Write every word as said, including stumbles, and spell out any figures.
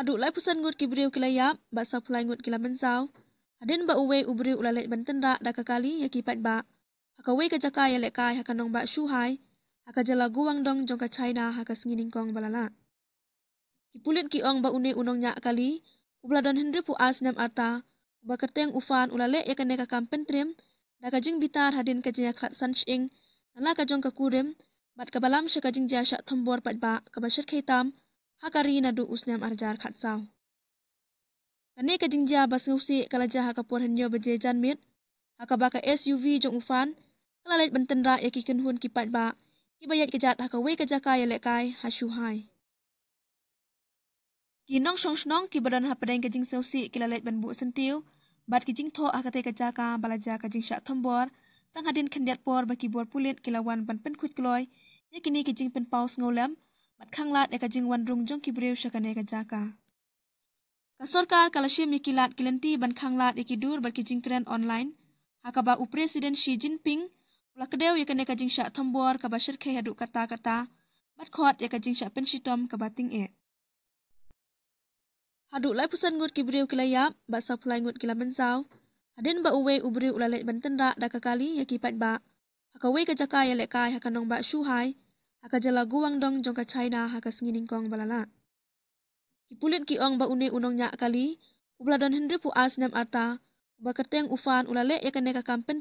Haduh laiphew san ngut ki briew ki la ïap bad sawphew lai ngut ki la mynsaw hadien ba uwei u briew u la leit ban tynrah da ka kali ïa ki paidbah ha kawei ka jaka ïalehkai ha ka nongbah Zhuhai, ha ka jylla Guangdong jong ka China ha ka sngi nyngkong ba la leit. Ki pulit ki ong ba une u nongñiah kali uba la don hynriewphew ar snem arta, uba kyrteng u Fan, u la leh ïa kane ka kam pyntriem da ka jingbitar hadien ka jingïakhat san shyieng na la ka jong ka kurim bad kaba lam sha ka jingjia shah thombor paidbah kaba shyrkhei tam ha ka ri naduh u snem ar hajar khatsaw. Kane ka jingjia ba sngewsih ka la jia ha ka por hynñiew baje janmiet, ha kaba ka S U V jong u Fan ka la leit ban tynrah ïa ki kynhun ki paidbah kiba ïaid kjat ha kawei ka jaka ïalehkai ha Zhuhai. Ki nongshong shnong kiba don hapdeng ka jingsngewsih ki la leit ban buh syntiew bad ki jingthoh ha katei ka jaka ba la jia ka jingshah thombor tang hadien khyndiat por ba ki bor pulit ki la wan ban pynkhuid kloi ïa kine ki jingpynpaw sngewlem bad khanglad ïa ka jingwan rung jong ki briew sha kane ka jaka. Ka sorkar ka la shim ïa ki lad ki lynti ban khanglad ïa ki dur bad ki jingkren online, ha kaba u President Xi Jinping u la kdew ïa kane ka jingshah thombor kaba shyrkhei haduh katta katta bad khot ïa ka jingshah pynshitom kaba tyngeh. Haduh laiphew san ngut ki briew ki la ïap bad sawphew lai ngut ki la mynsaw hadien ba uwei u briew u la leit ban tynrah da ka kali ïa ki paidbah ha kawei ka jaka ïalehkai ha ka nongbah Zhuhai, ha ka jylla Guangdong jong ka China ha ka sngi nyngkong ba la leit. Ki pulit ki ong ba une u nongñiah kali uba la don hynriewphew ar snem arta, uba kyrteng u Fan, u la leh ïa kane ka kam pyn